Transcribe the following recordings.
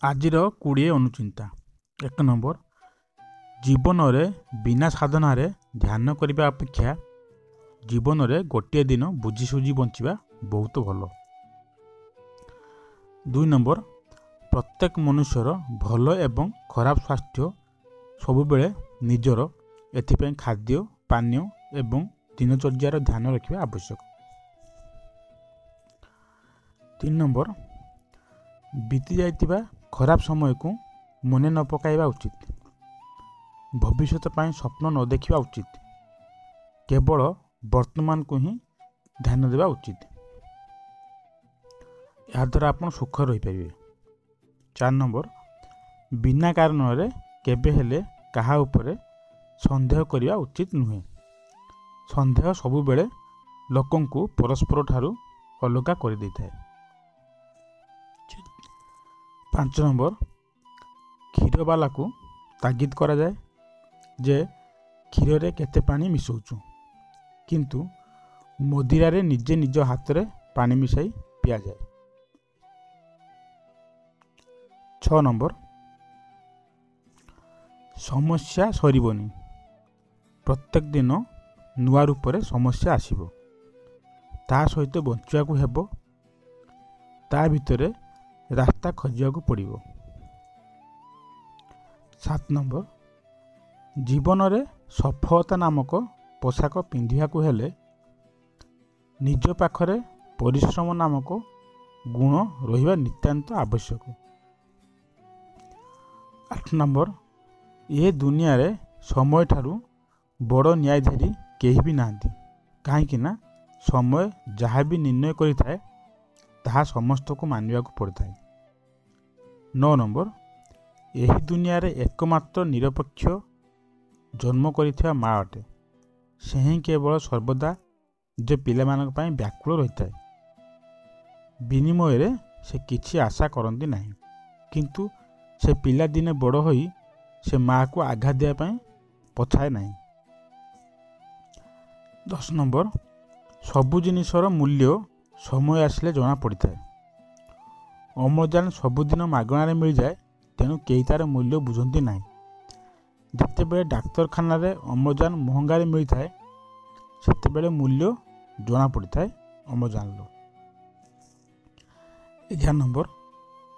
ଆଜିର 20 ଅନୁଚିନ୍ତା। 1 ନମ୍ବର, ଜୀବନରେ ବିନା ସାଧନାରେ ଧ୍ୟାନ କରିବା ଅପେକ୍ଷା ଜୀବନରେ ଗୋଟିଏ ଦିନ ବୁଝିସୁଝି ବଞ୍ଚିବା ବହୁତ ଭଲ। 2 ନମ୍ବର, ପ୍ରତ୍ୟେକ ମନୁଷ୍ୟର ଭଲ ଏବଂ ଖରାପ ସ୍ୱାସ୍ଥ୍ୟ ସବୁବେଳେ ନିଜର, ଏଥିପାଇଁ ଖାଦ୍ୟ ପାନୀୟ ଏବଂ ଦିନଚର୍ଯ୍ୟାର ଧ୍ୟାନ ରଖିବା ଆବଶ୍ୟକ। 3 ନମ୍ବର, ବିତି ଯାଇଥିବା ଖରାପ ସମୟକୁ ମନେ ନ ପକାଇବା ଉଚିତ। ଭବିଷ୍ୟତ ପାଇଁ ସ୍ୱପ୍ନ ନ ଦେଖିବା ଉଚିତ। କେବଳ ବର୍ତ୍ତମାନକୁ ହିଁ ଧ୍ୟାନ ଦେବା ଉଚିତ। ଏହାଦ୍ୱାରା ଆପଣ ସୁଖରେ ରହିପାରିବେ। 4 ନମ୍ବର, ବିନା କାରଣରେ କେବେ ହେଲେ କାହା ଉପରେ ସନ୍ଦେହ କରିବା ଉଚିତ ନୁହେଁ। ସନ୍ଦେହ ସବୁବେଳେ ଲୋକଙ୍କୁ ପରସ୍ପର ଠାରୁ ଅଲଗା କରିଦେଇଥାଏ। 5 ନମ୍ବର, କ୍ଷୀରବାଲାକୁ ତାଗିଦ କରାଯାଏ ଯେ କ୍ଷୀରରେ କେତେ ପାଣି ମିଶାଉଛୁ, କିନ୍ତୁ ମଦିରାରେ ନିଜେ ନିଜ ହାତରେ ପାଣି ମିଶାଇ ପିଆଯାଏ। 6 ନମ୍ବର, ସମସ୍ୟା ସରିବନି, ପ୍ରତ୍ୟେକ ଦିନ ନୂଆ ରୂପରେ ସମସ୍ୟା ଆସିବ, ତା ସହିତ ବଞ୍ଚିବାକୁ ହେବ, ତା ଭିତରେ ରାସ୍ତା ଖୋଜିବାକୁ ପଡ଼ିବ। 7 ନମ୍ବର, ଜୀବନରେ ସଫଳତା ନାମକ ପୋଷାକ ପିନ୍ଧିବାକୁ ହେଲେ ନିଜ ପାଖରେ ପରିଶ୍ରମ ନାମକ ଗୁଣ ରହିବା ନିତାନ୍ତ ଆବଶ୍ୟକ। 8 ନମ୍ବର, ଏ ଦୁନିଆରେ ସମୟଠାରୁ ବଡ଼ ନ୍ୟାୟାଧିକାରୀ କେହି ବି ନାହାନ୍ତି, କାହିଁକି ନା ସମୟ ଯାହା ବି ନିର୍ଣ୍ଣୟ କରିଥାଏ ତାହା ସମସ୍ତଙ୍କୁ ମାନିବାକୁ ପଡ଼ିଥାଏ। 9 ନମ୍ବର, ଏହି ଦୁନିଆରେ ଏକମାତ୍ର ନିରପେକ୍ଷ ଜନ୍ମ କରିଥିବା ମା ଅଟେ। ସେ ହିଁ କେବଳ ସର୍ବଦା ନିଜ ପିଲାମାନଙ୍କ ପାଇଁ ବ୍ୟାକୁଳ ରହିଥାଏ। ବିନିମୟରେ ସେ କିଛି ଆଶା କରନ୍ତି ନାହିଁ, କିନ୍ତୁ ସେ ପିଲା ଦିନେ ବଡ଼ ହୋଇ ସେ ମାଆକୁ ଆଘାତ ଦେବା ପାଇଁ ପଛାଏ ନାହିଁ। 10 ନମ୍ବର, ସବୁ ଜିନିଷର ମୂଲ୍ୟ ସମୟ ଆସିଲେ ଜଣାପଡ଼ିଥାଏ। ଅମ୍ଳଜାନ ସବୁଦିନ ମାଗଣାରେ ମିଳିଯାଏ, ତେଣୁ କେହି ତା'ର ମୂଲ୍ୟ ବୁଝନ୍ତି ନାହିଁ। ଯେତେବେଳେ ଡାକ୍ତରଖାନାରେ ଅମ୍ଳଜାନ ମହଙ୍ଗାରେ ମିଳିଥାଏ, ସେତେବେଳେ ମୂଲ୍ୟ ଜଣାପଡ଼ିଥାଏ ଅମ୍ଳଜାନର। 11 ନମ୍ବର,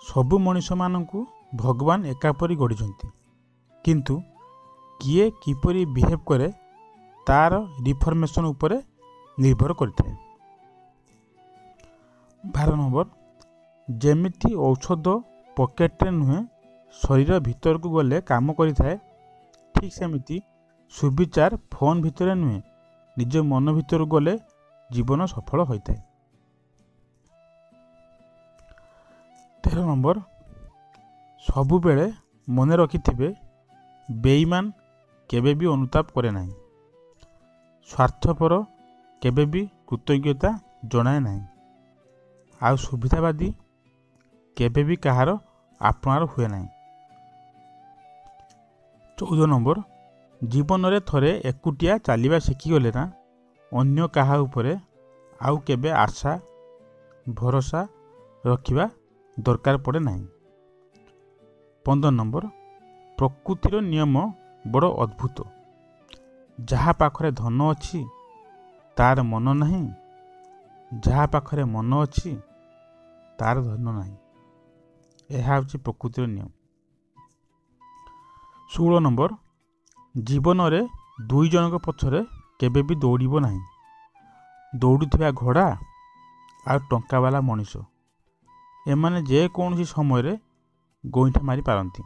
ସବୁ ମଣିଷମାନଙ୍କୁ ଭଗବାନ ଏକାପରି ଗଢ଼ିଛନ୍ତି, କିନ୍ତୁ କିଏ କିପରି ବିହେଭ୍ କରେ ତା'ର ରିଫର୍ମେସନ୍ ଉପରେ ନିର୍ଭର କରିଥାଏ। 12 ନମ୍ବର, ଯେମିତି ଔଷଧ ପକେଟରେ ନୁହେଁ ଶରୀର ଭିତରକୁ ଗଲେ କାମ କରିଥାଏ, ଠିକ୍ ସେମିତି ସୁବିଚାର ଫୋନ୍ ଭିତରେ ନୁହେଁ ନିଜ ମନ ଭିତରକୁ ଗଲେ ଜୀବନ ସଫଳ ହୋଇଥାଏ। 13 ନମ୍ବର, ସବୁବେଳେ ମନେ ରଖିଥିବେ ବେଇମାନ କେବେ ବି ଅନୁତାପ କରେ ନାହିଁ, ସ୍ୱାର୍ଥପର କେବେ ବି କୃତଜ୍ଞତା ଜଣାଏ ନାହିଁ, ଆଉ ସୁବିଧାବାଦୀ କେବେ ବି କାହାର ଆପଣାର ହୁଏ ନାହିଁ। 14 ନମ୍ବର, ଜୀବନରେ ଥରେ ଏକୁଟିଆ ଚାଲିବା ଶିଖିଗଲେ ନା ଅନ୍ୟ କାହା ଉପରେ ଆଉ କେବେ ଆଶା ଭରସା ରଖିବା ଦରକାର ପଡ଼େ ନାହିଁ। 15 ନମ୍ବର, ପ୍ରକୃତିର ନିୟମ ବଡ଼ ଅଦ୍ଭୁତ। ଯାହା ପାଖରେ ଧନ ଅଛି ତାର ମନ ନାହିଁ, ଯାହା ପାଖରେ ମନ ଅଛି ତାର ଧନ ନାହିଁ। ଏହା ହେଉଛି ପ୍ରକୃତିର ନିୟମ। 16 ନମ୍ବର, ଜୀବନରେ 2 ଜଣଙ୍କ ପଛରେ କେବେ ବି ଦୌଡ଼ିବ ନାହିଁ। ଦୌଡ଼ୁଥିବା ଘୋଡ଼ା ଆଉ ଟଙ୍କାବାଲା ମଣିଷ, ଏମାନେ ଯେକୌଣସି ସମୟରେ ଗୋଇଠା ମାରିପାରନ୍ତି।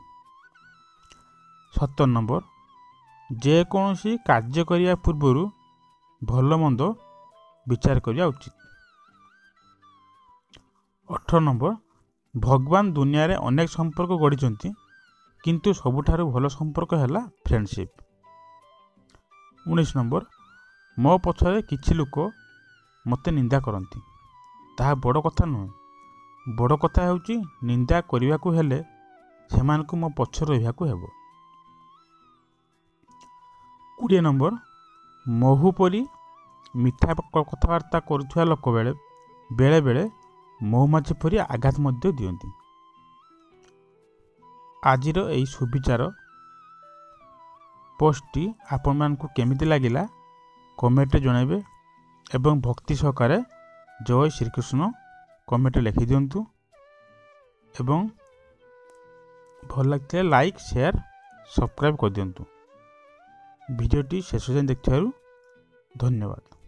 17 ନମ୍ବର, ଯେକୌଣସି କାର୍ଯ୍ୟ କରିବା ପୂର୍ବରୁ ଭଲ ମନ୍ଦ ବିଚାର କରିବା ଉଚିତ। 18 ନମ୍ବର, ଭଗବାନ ଦୁନିଆରେ ଅନେକ ସମ୍ପର୍କ ଗଢ଼ିଛନ୍ତି, କିନ୍ତୁ ସବୁଠାରୁ ଭଲ ସମ୍ପର୍କ ହେଲା ଫ୍ରେଣ୍ଡସିପ୍। 19 ନମ୍ବର, ମୋ ପଛରେ କିଛି ଲୋକ ମୋତେ ନିନ୍ଦା କରନ୍ତି, ତାହା ବଡ଼ କଥା ନୁହେଁ। ବଡ଼ କଥା ହେଉଛି ନିନ୍ଦା କରିବାକୁ ହେଲେ ସେମାନଙ୍କୁ ମୋ ପଛରେ ରହିବାକୁ ହେବ। 20 ନମ୍ବର, ମହୁ ପରି ମିଠା କଥାବାର୍ତ୍ତା କରୁଥିବା ଲୋକ ବେଳେବେଳେ ମହୁମାଛି ପରି ଆଘାତ ମଧ୍ୟ ଦିଅନ୍ତି। ଆଜିର ଏହି ସୁବିଚାର ପୋଷ୍ଟଟି ଆପଣମାନଙ୍କୁ କେମିତି ଲାଗିଲା କମେଣ୍ଟରେ ଜଣାଇବେ ଏବଂ ଭକ୍ତି ସହକାରେ ଜୟ ଶ୍ରୀକୃଷ୍ଣ କମେଣ୍ଟରେ ଲେଖିଦିଅନ୍ତୁ ଏବଂ ଭଲ ଲାଗିଥିଲେ ଲାଇକ୍, ସେୟାର, ସବସ୍କ୍ରାଇବ୍ କରିଦିଅନ୍ତୁ। ଭିଡ଼ିଓଟି ଶେଷ ଯାଏଁ ଦେଖିଥିବାରୁ ଧନ୍ୟବାଦ।